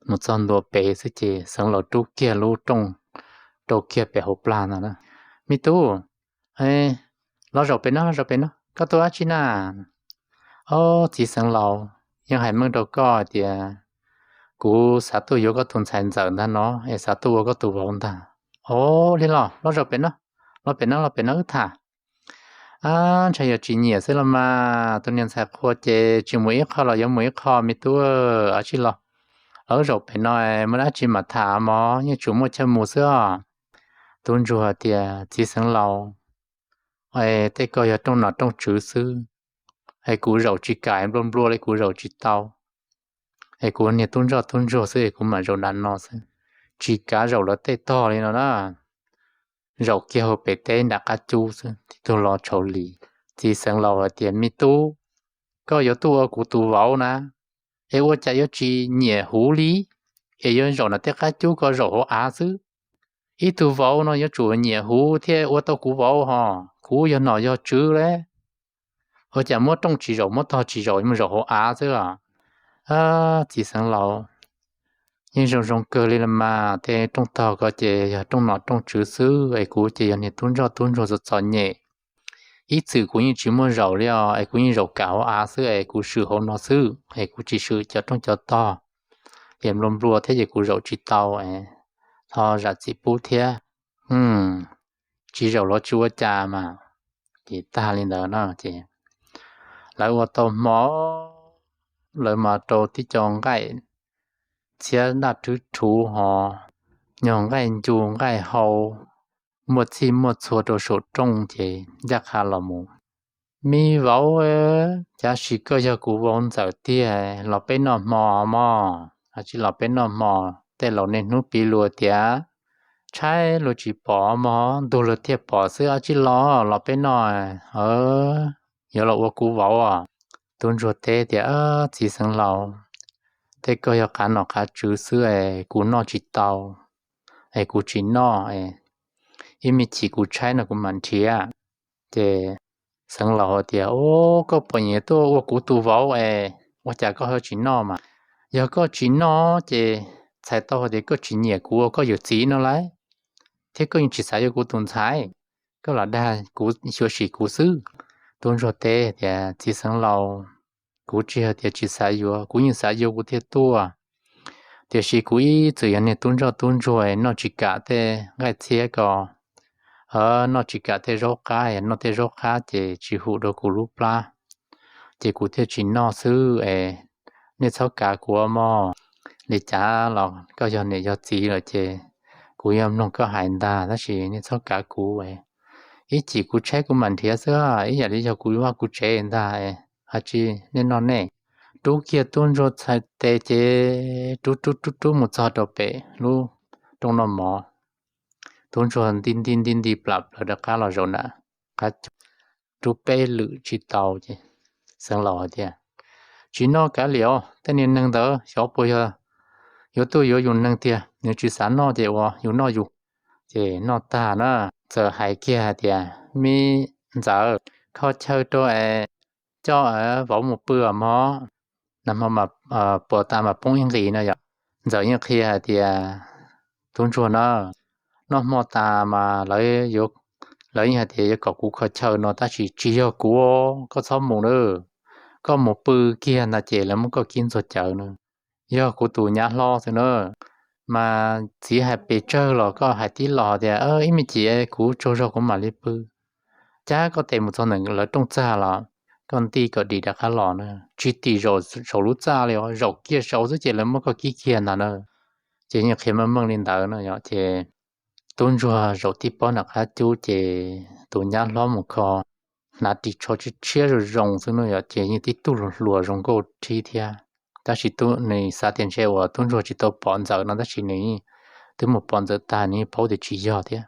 mus txog ntua pem xwb ces Xeev Laus rub kiag lub rooj rau kiag pem hauv plag no na. Me tub, los zaum pem no, los zaum pem no, koj tuaj dab tsi na? Ob, txiv Xeev Laus, yeej hais meej rau koj tias kuv xav tuaj yuav koj tus ntxhais ntxawm ntag no es xav tuaj ua koj tus vauv ntag. Ob, li los los zaum pem no, los pem no, los pem no wb tham. Ab, ntshai yog tsis nyiam xwb los mas, tus niag ntxhais qhua ces tsis mus ib qho los yuav mus ib qho, me tub, dab tsi los, los wb zaum pem no, muaj dab tsi mam tham mog, yeej tsuas muaj chaw mus xwb os. Tub ntsuag tias, txiv Xeev Laus, es tej ko yog rooj nom rooj tswv xwb, es kuv zaum tsis kam, nplua nplua li kuv zaum tsis tau, es kuv niag tub ntsoj tub ntsuag xwb es kuv mam zaum nram no xwb, tsis kav zaum lawv tej tog li no na. Zaum kiag hauv pem teb nram qab cub xwb, tib tug los tshau li. Txiv Xeev Laus hais tias, me tub, koj yuav tuaj ua kuv tus vauv na, es ua cas yuav tsis nyiam huv li, es yuav zaum nram tej qab cub ko zaum hauv av xwb? Ib tug vauv no yuav tsum nyiam huv thiaj ua tau kuv vauv hos, kuv yog nom yog tswv le. Ua cas muab rooj tsis zaum muab tog tsis zaum mus zaum hauv av xwb os? Txiv Xeev Laus, yeej zoo zoo kawg li los mas, tej rooj tog ko ces yog rooj nom rooj tswv xwb, es kuv ces yog niag tub ntsoj tub ntsuag txom txom nyem. Ib txwm kuv yeej tsis muaj zaum li os, es kuv yeej zaum kam hauv av xwb, es kuv swm hauv no xwb, es kuv tsis swm cov rooj cov tog. Ces nplua nplua thiab ces kuv zaum tsis tau, ho zam txim pub thiab. Tsis zaum los tsis ua cas mas. Ces tag li ntawd no ces lawv ua tau hmo, lawv mas rau tib co nqaij txhiab daj rhwv rhuv hos, nyuag nqaij ncu nqaij hau, muaj txhij muaj txhua rau saum rooj ces ncaj qha los mus. Me vauv, cav sis koj yog kuv vauv ntxawm tiag, los peb noj hmo mog, tsis los peb noj hmo. Tej laus niaj hnub piv lus tias tshaib luag tsis pom mog, ntug luag thiaj pom xwb, dab tsi los, los peb noj, yuav los ua kuv vauv os. Tub ntsuag teb tias, txiv Xeev Laus, tej ko yog qav nom qav tswv xwb es kuv noj tsis tau, es kuv tsis noj, ib me chim kuv tshaib no kuv mam nrhiav. Ces Xeev Laus hais tias, o, koj pom nyias tuaj ua kuv tus vauv es ua cas koj ho tsis noj mas? Yog koj tsis noj ces txhais tau hais tias koj tsis nyiam kuv ua koj yawm txiv no lauj, thiab koj yeej tsis xav yuav kuv tus ntxhais, koj lam dag kuv xyuam xim kuv xwb. Tub ntsuag teb tias, txiv Xeev Laus, kuv tsis hais tias tsis xav yuav, kuv yeej xav yuav kuv thiaj tuaj. Tiam sis kuv ib txwm yog niag tub ntsoj tub ntsuag noj tsis kam tej nqaij txhiab ko, noj tsis kam tej zaub qab, noj tej zaub qab ces tsis hum rau kuv lub plab, ces kuv thiaj tsis noj xwb es nej txhob kav kuv mog. Li cas los koj yog niam yog txiv lawm ces kuv yuav mloog koj hais ntag, tab sis nej txhob kav kuv. Ib chim kuv tshaib kuv mam nrhiav xwb, ib yam li yog kuv vaj kuv tsev ntag. Hais tsis nej noj nej. Rub kiag tub ntsuag txhais tes ces rub rub rub rub mus txog rau pem lub rooj noj mov. Tub ntsuag nti nti nti nti plam plaws rov qab los zaum nram qab cub, rub peb lwm tsis tau ces Xeev Laus hais tias, tsis noj kav liam, tej niag neeg ntawd xyov puas yog yuav tuaj yuav yus neeg tiag, nws tsis xav noj ces ua yus noj yus. Ces noj tag na, txawm hais kiag hais tias, me ntxawm, kho chaw rau es coj vauv mus pw mog, nag hmo mas puas tas mas poob ib nqis no yom. Ntxawm yeej qhia hais tias, tub ntsuag na, noj hmo tas mas lawv yeej hais tias yuav kom kuv kho chaw no tab sis tsis yog kuv, koj txhob mus na. Koj mus pw kiag ntag ces lawv muab koj kib ntxuag cawv na. Yog kuv tus nyab hlob xwb na. Mas txiv hais pes tsawg los koj hais tib los tias, ib me chim kuv tsaug zog kuv mam li pw. Cab koj tes mus txog ntawm lawv rooj txag los koj nti kom dim rov qab los na. Tsis tim zaum saum lub txaj li os, zaum kiag saud xwb ces lawv muab koj kib kiag ntag na. Ces yeej qhia meej meej li ntawd no yom. Ces tub ntsuag zaum tib pob nram qab cub ces tus nyab hlob mus kho hnav ris tsho tshiab tshiab zoo zoo xwb no yom, ces yeej tib tug hluas hluas zoo nkauj rhib thiab. Tab sis nws xav tias ntshe uas tub ntsuag tsis tau pom ntxawm no tab sis nws twb mus pom ntxawm tag nws yeej paub tias tsis yog thiab.